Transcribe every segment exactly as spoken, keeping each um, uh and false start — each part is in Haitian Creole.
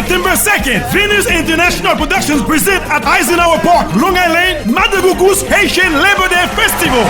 September second, Venus International Productions present at Eisenhower Park, Long Island, Madangougous Haitian Labor Day Festival.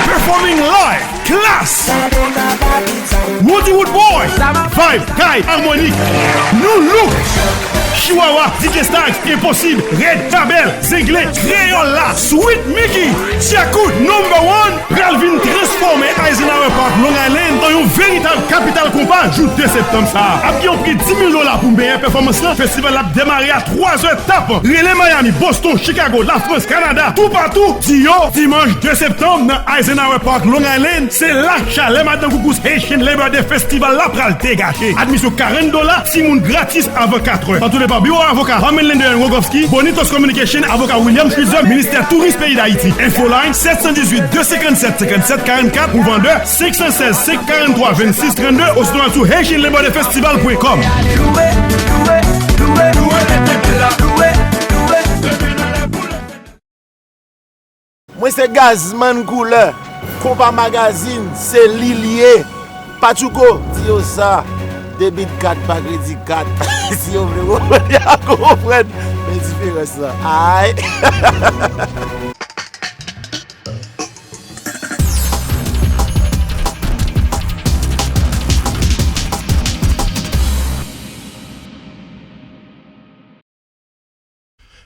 Performing live, Klass, Woody Woodboy, Vibe, Guy, Harmonic, Nu Look, Chihuahua, D J Stagg, Impossible, Red, Kabel, Zengle, Kreyòl La, Sweet Mickey, Djakout, Number One, pral vin transfòme Eisenhower Park Long Island an yon veritab kapital konpa jou de septanm sa a. Ap gen yon pri dis mil dola pou menyè pèfòmans lan. Festival la ap demare a twa zè tap. Rele Miami, Boston, Chicago, Lafrans, Kanada, toupatou. Di yo, dimanch de septanm nan Eisenhower Park Long Island, se la chalè Madangougous Haitian Labor Day Festival la pral degaje. Admisyon karant dola, timoun gratis avan katrè. An tou depan, biwo avoka Herman Lender and Rogowski, Bonitos Communication, avoka William Schwitzer, ministè touris peyi Dayiti. Infoline sèt san dizuit, de senkann sèt, senkann sèt karannkat, ou vendè senk san sèz, senk karanntrwa, vennsis trannde, osinon al sou Haitian Labor Day Festival pwen kòm. Mwen se Gazman Koulè. Konpa Magazine, se li l ye. Patchouko, di yo sa. Debit card, pa credit card. Si yo vle konprann, y a konprann. Men diferans lan. Ay.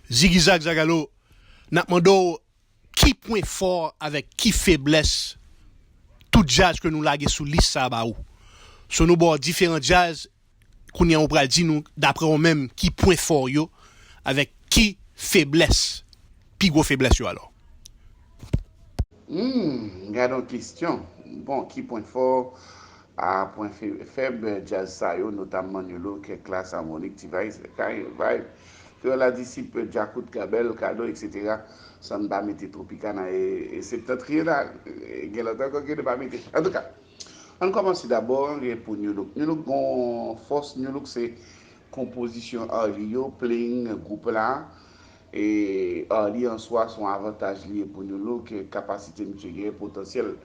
Zigizag Zagalo, n ap mande w ki pwen fò avèk ki feblès tout djaz ke nou lage sou lis sa a ba ou. So nou ba w diferan djaz, kounye a ou pral di nou, daprè w menm, ki pwen fò yo, avèk ki feblès, pi gwo feblès yo alò. Hmm, gade yon kesyon. Bon, ki pwen fò, a pwen fe-, fèb djaz sa yo, notamman Nu Look, Klass, Harmonic, T-Vice, Kay, Vibe, Kreyòl La, Disip, Djakout, Kabel, Kado, etsetera, san n pa mete Tropicana e, e Septentrional. Gen lòt ankò ke nou pa mete. Antouka, ann kòmanse dabò, e pou Nu Look. Nu Look gon fòs, Nu Look se konpozisyon Arly yo, playing gwoup la. E Arly an swa se yon avantaj li ye pou Nu Look, e kapasite misye genyen, potansyèl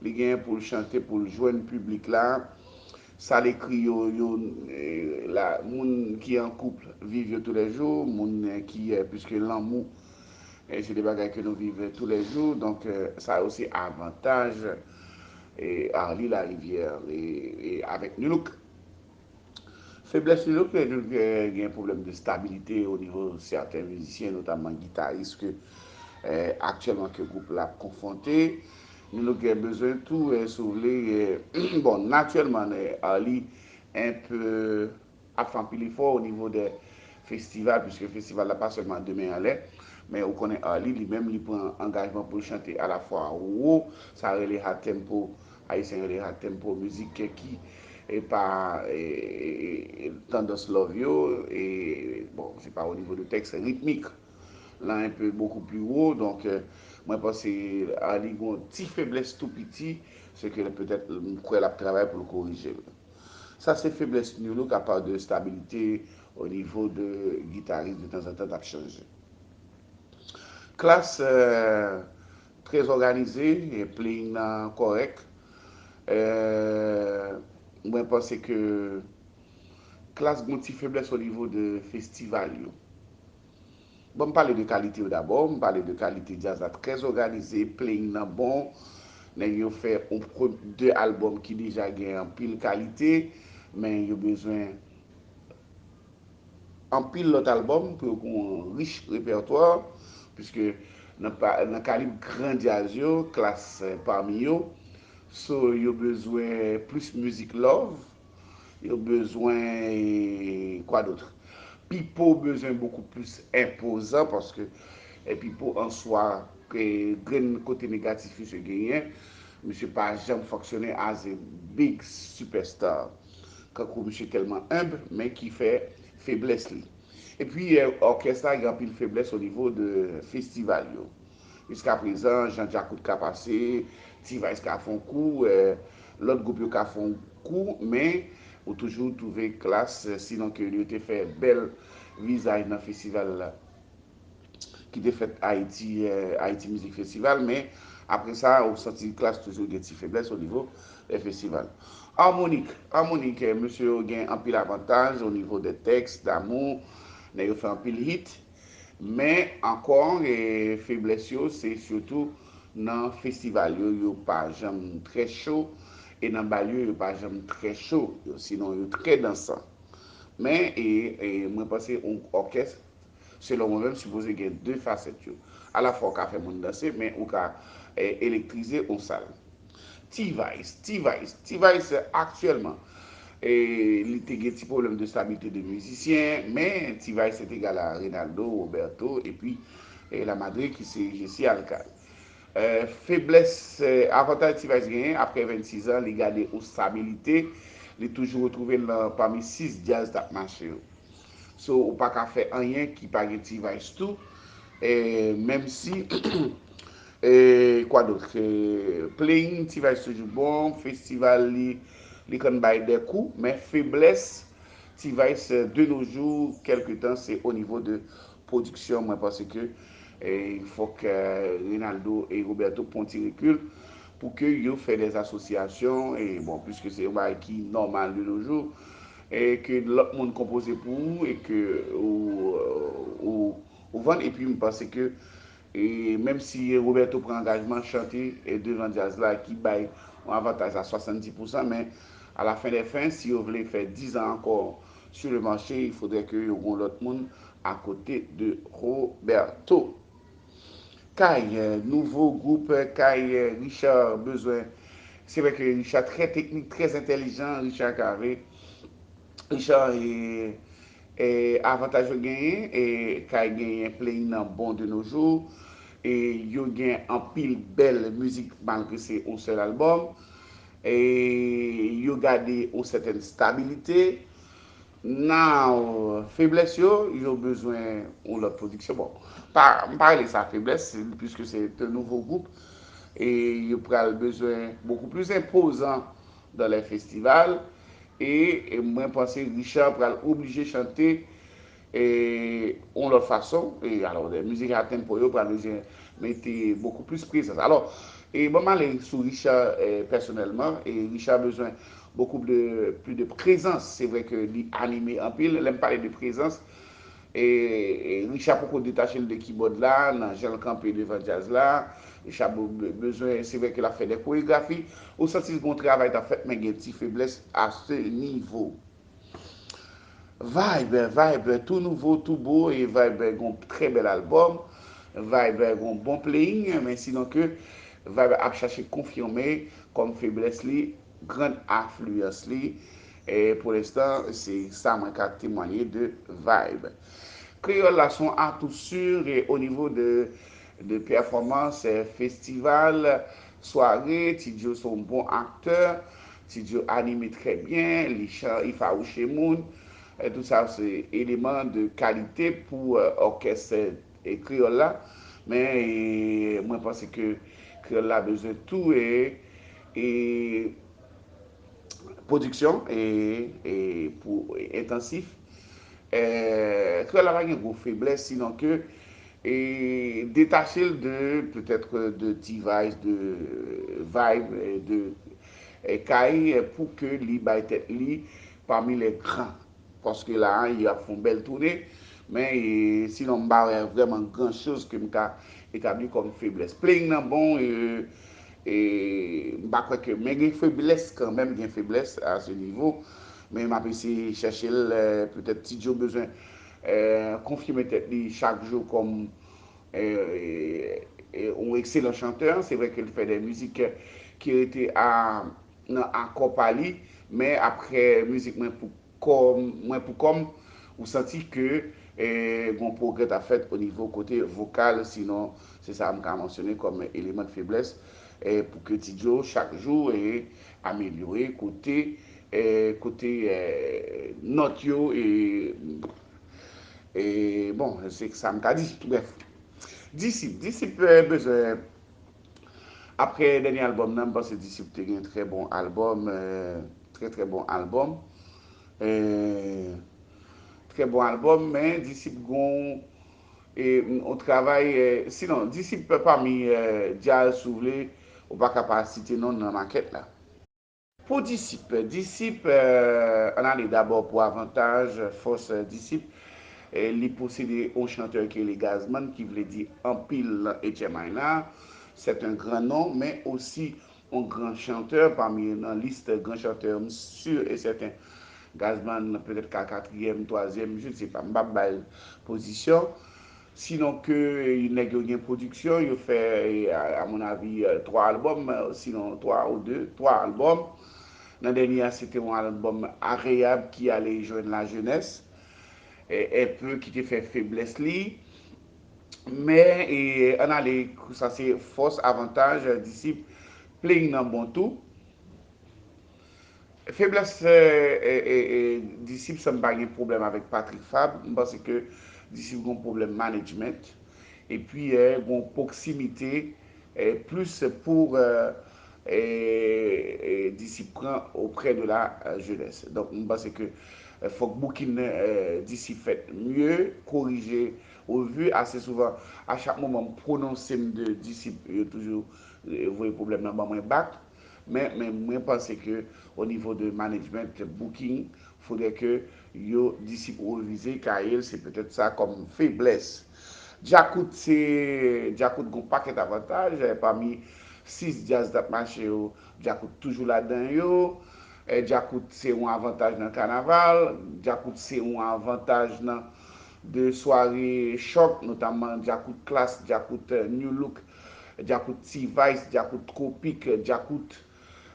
li genyen pou l chante, pou l jwenn piblik la. Sa l ekri yo, yo, e, la, moun ki an koup viv yo toulèjou, moun, e, ki, e, piske lanmou, e, se de bagay ke nou viv toulèjou, donk, e, sa yo se avantaj, e, Arly Larivière, e, e avèk Nu Look. Feblès li, nou gen, nou gen, gen pwoblèm de stabilite o nivo sèten mizisyen, notamman gitaris ke, eh, aktyèlman ke gwoup la ap konfwonte. Nou, nou gen bezwen tou, eh, si w vle, eh, bon, natirèlman, eh, Arly enpe ap fè anpil efò o nivo de festival, piske festival la pa sèlman de men anlè, men ou konnen Arly li menm li pran angajman pou l chante alafwa wo, sa rele hot tempo, Ayisyen rele hot tempo, mizik ki e pa, e, e, e, tandans love yo, e, bon, se pa o nivo de tèks, ritmik lan enpe bokou pli wo, donk, e, mwen panse Arly gon ti feblès tou piti, se ke petèt m kwè l ap travay pou l korije l. Sa se feblès Nu Look, apa de stabilite o nivo de gitaris, de tanzantan t ap chanje. Klass, e, trè òganize, e playing nan kòrèk. E, mwen panse ke Klass gon ti feblès o nivo de festival yo. Bon, m pale de kalite yo dabò, m pale de kalite djaz la trè òganize, playing nan bon. Nèg yo fè yon pre-, de albòm ki deja gen anpil kalite, men yo bezwen anpil lòt albòm pou yo gen yon rich repètwa, piske nan pa, nan kalib gran djaz yo, Klass, eh, pami yo, so yo bezwen plis mizik love, yo bezwen, kwa dòt? Pipo bezwen bokou plis enpozan, paske, eh, Pipo an swa, ke grenn kote negatif misye genyen, misye pa janm fonksyone as a big superstar. Kankou misye tèlman enb, men ki fè feblès li. Epi, eh, òkès la gen anpil feblès o nivo de festival yo. Jiskaprezan, Jan Djakout ka pase, T-Vice ka fè yon kou, eh, lòt gwoup yo ka fè yon kou, men ou toujou twouve Klass, eh, sinon ke yo te fè bèl vizaj nan festival la ki te fèt Ayiti, eh, Ayiti Mizik Festival, men Apre sa, ou santi Klass toujou gen ti feblès o nivo de festival. Harmonik, Harmonik, eh, mesye yo gen anpil avantaj o nivo de tèks, damou, nèg yo fè anpil hit. Men ankò, eh, feblès yo, se sitou nan festival yo, yo pa janm trè cho, e nan bal yo, yo pa janm trè cho, yo, sinon yo trè dansan. Men, e, e, mwen panse yon òkès, selon mwen menm, sipoze gen de fasèt yo. Alafwa, ou ka fè moun danse, men ou ka, eh, elektrize yon sal. T-Vice, T-Vice, T-Vice aktyèlman, eh, li te gen ti pwoblèm de stabilite de mizisyen, men T-Vice se te egal a Reynaldo, Roberto, epi, eh, La Madre ki se Jessy Alcal. Eh, feblès, eh, avantaj T-Vice genyen, apre vennsis an, li gade yon stabilite, li toujou retwouve l nan pami sis djaz t ap mache yo. So, ou pa ka fè anyen ki pa gen T-Vice tou. E, menm si, e, kwa dòt, e, playing T-Vice toujou bon, festival li, li konn bay de kou, men feblès T-Vice de nos jours, kèlke tan, se o nivo de pwodiksyon. Mwen panse ke, e, fòk, e, Reynaldo e Roberto pran ti rekil pou ke yo fè de asosyasyon, e bon, piske se yon bagay ki nòmal de nos jours, e ke lòt moun konpoze pou ou, e ke ou, ou, ou vann, epi m panse ke, e menm si Roberto pran angajman chante, e devan djaz la ki bay yon avantaj a swasanndis pousan, men a la fen dè fen, si yo vle fè dis an ankò sur le marché, il faudrait ke yo gon lòt moun akote de Roberto. Kay, eh, nouvo gwoup, eh, kay, eh, Richard bezwen. Se vre ke Richard trè teknik, trè entèlijan, Richard kave. Richard, e, e, avantaj yo genyen, e, kay genyen playing nan bon de nos jours, e, yo gen anpil bèl mizik malgre se yon sèl albòm, e, yo gade yon sètèn stabilite. Now, feblès yo, yo bezwen yon lòt pwodiksyon. Bon, pa, m pa rele sa feblès, piske se te nouvo gwoup, e yo pral bezwen beaucoup plus imposant dans les festivals, e, e mwen panse Richard pral oblije chante, e, yon lòt fason, e alò, de mizik a tempo yo pral bezwen mete beaucoup plus prezans. Alò, e ban m ale sou Richard, e, pèsonèlman, e Richard bezwen beaucoup de, plus de prezans. Se vre ke li anime anpil. Lè m pale de prezans, e, e Richard poko detache l de kibòd la, nan jan l kanpe devan djaz la. Richard be-, be-, bezwen, se vre ke l ap fè de koregrafi. Ou santi gon travay t ap fèt, men gen ti feblès a se nivo. Vibe, Vibe, tou nouvo, tou bo, e Vibe gon trè bèl albòm. Vibe gon bon playing, men sinon ke Vibe ap chache konfime kòm feblès li, grann afliyans li. E pou lenstan, se sa mwen ka temwanye de Vibe. Kreyòl la se yon atou si, e o nivo de, de pèfòmans, e festival, sware, Ti Djo se yon bon aktè, Ti Djo anime trè byen, li chan-, li fawouche moun. E tout sa se eleman de kalite pou, e, òkès, e, kreyòl la. Men, e, mwen panse ke kreyòl la bezwen tou, e, e, pwodiksyon, e, e, pou, e, entansif. E, kreyòl la pa gen gwo feblès, sinon ke, e, detache l de, petèt, de T-Vice, de Vibe, e, de, e, kay, e, pou ke li bay tèt li pami les grands. Paske la, y ap fè yon bèl toune. Men, e, sinon, m pa wè vrèman gran choz ke m ka etabli kòm feblès. Playing nan bon, e, e, m pa kwè ke, men gen feblès kanmenm, gen feblès a se nivo. Men m ap eseye chèche l, e, petèt Ti Djo bezwen, e, konfime tèt li chak jou kòm, e, e, e, yon ekselan chantè. Se vre ke l fè de mizik ki rete a, nan akò pa li, men apre mizik mwen pou kò, mwen pou kò m, ou santi ke, e, gon pwogrè t ap fèt o nivo kote vokal, sinon se sa m ka mansyone kòm eleman de feblès, e, pou ke Ti Djo chak jou, e, amelyore kote, e, kote, e, nòt yo, e, e, bon, se sa m ka di. Brèf, Disip, Disip, e, bezwen, apre dènye albòm nan, m panse Disip te gen trè bon albòm, e, trè, trè bon albòm. E, trè bon albòm, men Disip gon, E, on travay, eh, sinon, Disip pami, eh, djaz, si w vle, ou pa ka pa site non nan makèt la. Pou Disip, Disip, eh, ann ale dabò pou avantaj, fòs, eh, Disip, eh, li posede on chantè ki rele Gazman, ki vle di anpil nan H M I la. C'est un grand nom, men osi on gran chantè pami nan lis gran chantè, m si e sèten Gazman petèt ka katriyèm, twazyèm, je ne sais pas, m p ap bay pozisyon. Sinon ke nèg yo gen pwodiksyon, yo fè, a, a mon avi, twa albòm, sinon twa ou de, twa albòm. Nan dènye a, se te yon albòm agreyab ki ale jwenn lajenès, e, enpe ki te fè feblès li. Men, e, ann ale, sa se fòs, avantaj, Disip, playing nan bon tou. Feblès, e, e, e, e, Disip sanble pa gen pwoblèm avèk Patrick Fabre. M panse ke Disip gen yon pwoblèm management. Epi, e, gen yon pwoksimite, e, plis pou, e, e, e, Disip pran auprès de la, e, jeunesse. Donk, m panse ke, e, fòk boukin, e, Disip fèt mye, korije, revi. Ase souvan, a chak moman m pwononse m de Disip, yo toujou, e, voye pwoblèm nan ban mwen bak. Men, men mwen panse ke o nivo de management, booking, fodre ke yo Disip revize kay el, se petèt sa kòm feblès. Djakout se, Djakout gen yon pakèt avantaj, e, pami sis djaz k ap mache yo, Djakout toujou ladan yo. E, Djakout se yon avantaj nan kanaval, Djakout se yon avantaj nan de sware chòk, notamman Djakout Class, Djakout, e, New Look, Djakout T-Vice, Djakout Tropic, Djakout,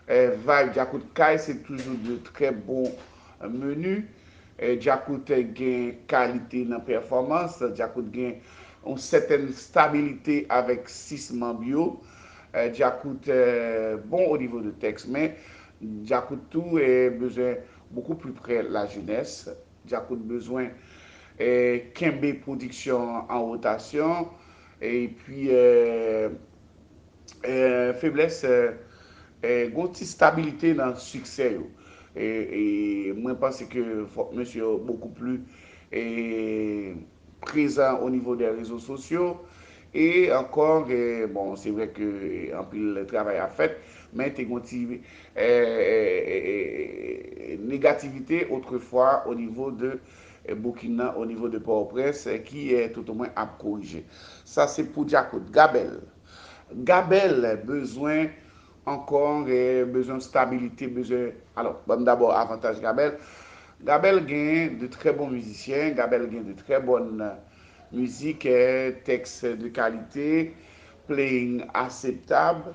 e, Vibe, Djakout Kay, se toujou de trè bon, e, meni. E, Djakout, e, gen kalite nan pèfòmans, Djakout gen yon sètèn stabilite avèk sis manm yo. E, Djakout, e, bon o nivo de tèks, men Djakout tou, e, bezwen beaucoup plus près la jeunesse. Djakout bezwen, e, kenbe pwodiksyon an wotasyon. Epi, e, e, feblès, e, e, gen yon ti stabilite nan siksè yo. E, e mwen panse ke fòk mesye yo beaucoup plus, e, prezan o nivo de rezo sosyo. E ankò, e, bon, se vre ke anpil travay ap fèt, men te gen yon ti, e, e, e, e, negativite otrefwa o nivo de, e, boukin nan, o nivo de Pòtoprens, e, ki, e, toutomwen ap korije. Sa se pou Djakout. Gabèl. Gabèl bezwen ankò, e, bezwen stabilite, bezwen, alò, ban m dabò avantaj Gabèl. Gabèl gen de trè bon mizisyen, Gabèl gen de trè bòn mizik, e, tèks de kalite, playing akseptab,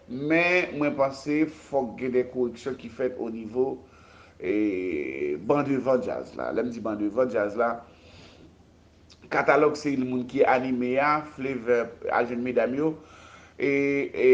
men mwen panse fòk gen de koreksyon ki fèt o nivo, e, ban devan djaz la. Lè m di ban devan djaz la, katalòg seri moun ki anime a, Flave, e, al jwenn medam yo. E, e,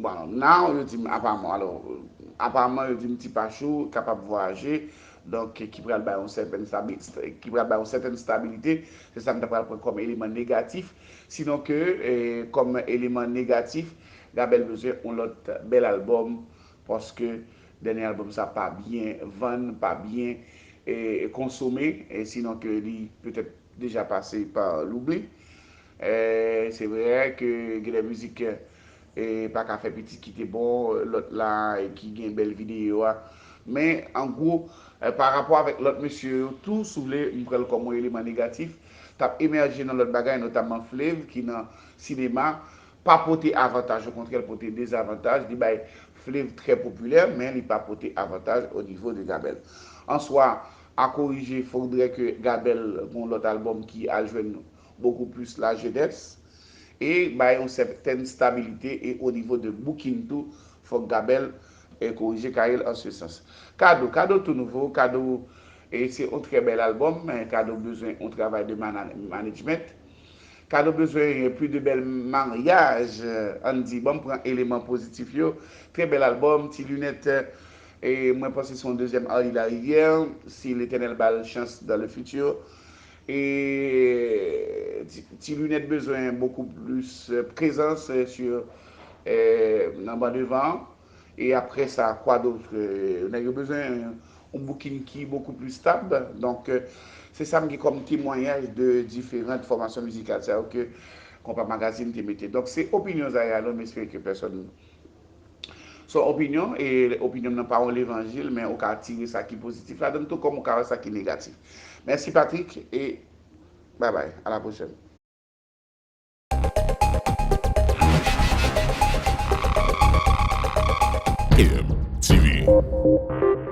bon, now yo di m, apaman, alò, apaman yo di m Ti Pachou kapab vwayaje, donk, ki pral bay yon sètèn stabi-, ki pral bay yon sètèn stabilite, se sa m ta pral pran kòm eleman negatif. Sinon ke, e, kòm eleman negatif, Gabèl bezwen yon lòt bèl albòm, paske dènye albòm sa pa byen vann, pa byen, e, konsome, e sinon ke li petèt deja pase pa loubli. E, se vre ke gen de mizik, e, pa ka fè pitit ki te bon, lòt la, e ki gen bèl videyo a. Men, an gwo, e, pa rapò avèk lòt mesye yo tou, si w vle, m pran l kòm yon eleman negatif, t ap emèje nan lòt bagay, notamman Flave, ki nan sinema, pa pote avantaj, okontrè, l pote dezavantaj. Li bay Flave trè popilè, men li pa pote avantaj o nivo de Gabèl. An swa, a korije, fodre ke Gabèl gen yon lòt albòm ki al jwenn beaucoup plus la jeunesse e bay yon sètèn stabilite e o nivo de booking tou, fòk Gabèl, e, korije kay el an se sans. Kado, Kado tou nouvo, Kado, e, se yon trè bèl albòm, men Kado bezwen yon travay de mana-, management. Kado bezwen plis de bèl maryaj, ann di, ban m pran eleman pozitif yo. Trè bèl albòm, Ti Linèt, e mwen panse se yon dezyèm Arly Larivière, si Letènèl ba l chans dans le futur. E Ti, Ti Linèt bezwen beaucoup plus, e, prezans, e, sur, e, nan ban devan. E apre sa, kwa dòt, e, nèg yo bezwen yon boukin ki bokou pli stab. Donk, euh, se sa m gen kòm temwayaj de diferan fòmasyon mizikal sa yo ke Konpa Magazine te mete. Donk, se opinyon Zaya la, m espere ke pèsonn, se yon opinyon, e opinyon m nan pa yon levanjil, men ou ka tire sa ki pozitif ladan l, tou kòm ou ka wè sa ki negatif. Mèsi, Patrick, e babay, a la pwochèn. M T V.